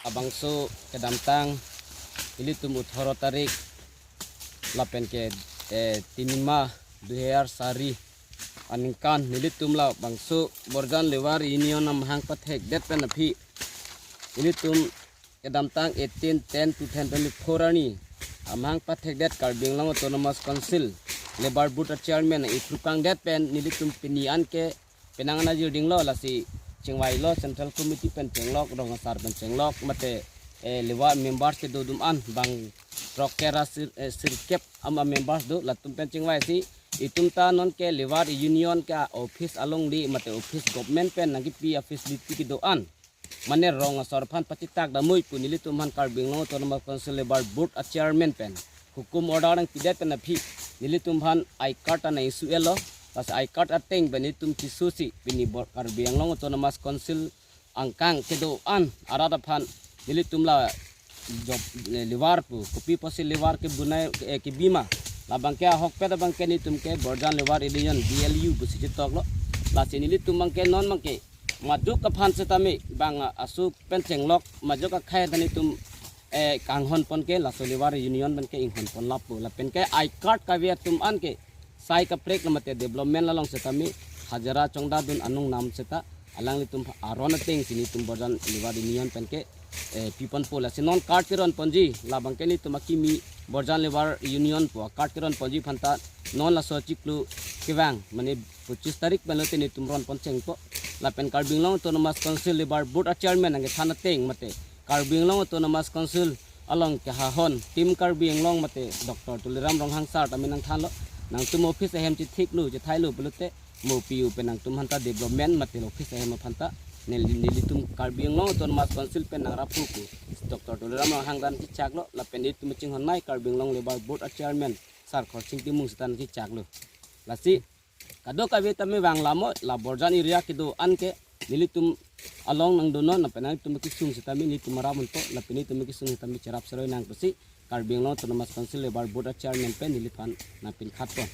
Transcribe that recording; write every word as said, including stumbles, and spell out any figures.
Labangso kedamtang ilitum othoro tarik lapen ke, eh, tinima dui hajar sari aningkan nelitum labangso Borjan Labour Union amahang pathekdet pen aphi ilitum kedamtang eighteen ten two thousand twenty-four arni amahang pathekdet Karbi Anglong Autonomous Council Labour Board a-chairman iphrukangdet pen nelitum pini anke penang ana jirdinglo, lasi chingvailo, Central Committee pen chenglok, rong asar pen chenglok, mate, eh, labour members kedo atum an bang throk kre ra sir, eh, sirkep ama members do, latum pen chingvaisi itum ta nonke Labour Union ke office along di mate office government pen nangkipi a-facility kedo an mane rong asor aphan pachitak damnoi pu nelitum aphan Karbi Anglong Autonomous Council Labour Board a-chairman pen hukum order nangpidet pen aphi nelitum aphan I card ana issue-etlo. Pas I card ateng pen nelitum kisusi pini bor Karbi Anglong Autonomous Council angkang kedo an arat aphan nelitum la job, eh, labour pu kopi pusi labour kebunai, eh, kebima, labangke ahokpet abangke nelitum ke Borjan Labour Union, B L U pusi chetoklo. Lasi nelitum abangke non abangke majok aphan setame bang, ah, asu pen chenglok majok akhai ta nelitum, eh, kanghon pon ke laso Labour Union pen ke inghon pon lapu lapen ke I card kave atum anke sai kaprek la mate development along setame hajira chongdadun anung nam seta alanglitum aron atengsi nelitum Borjan Labour Union pen ke, eh, piponpo. Lasi non card keron ponji labangke nelitum akimi Borjan Labour Union pu card keron ponji aphanta non laso chiklo kevang mane pochis tarik pen lote nelitum ron pon chengpo. Lapen Karbi Anglong Autonomous Council Labour Board a-chairman nangkethan ateng mate Karbi Anglong Autonomous Council along kehahon Team Karbi Anglong mate Doctor Tuliram Ronghang sir tame nangthanlo, nangtum office ahem chethiklo chethailo pulote mo piu pen nangtum aphanta development mate office ahem aphanta neli, nelitum Karbi Anglong Autonomous Council pen nangrapu pu Doctor Tuliram Ronghang dan kechaklo lapen nelitum chinghonnei Karbi Anglong Labour Board a-chairman sir Khorsing Timung seta nangkechaklo. Lasi kadokave tame vang lamo la Borjan area kedo anke nelitum along nangdonon lapen nelitum kesung setame nelitum aram unpo lapen nelitum kesung setame cherap seroi nang pusi Karbi Anglong Autonomous Council Labour Board a-chairman pen neliphan nangpinkhatpon.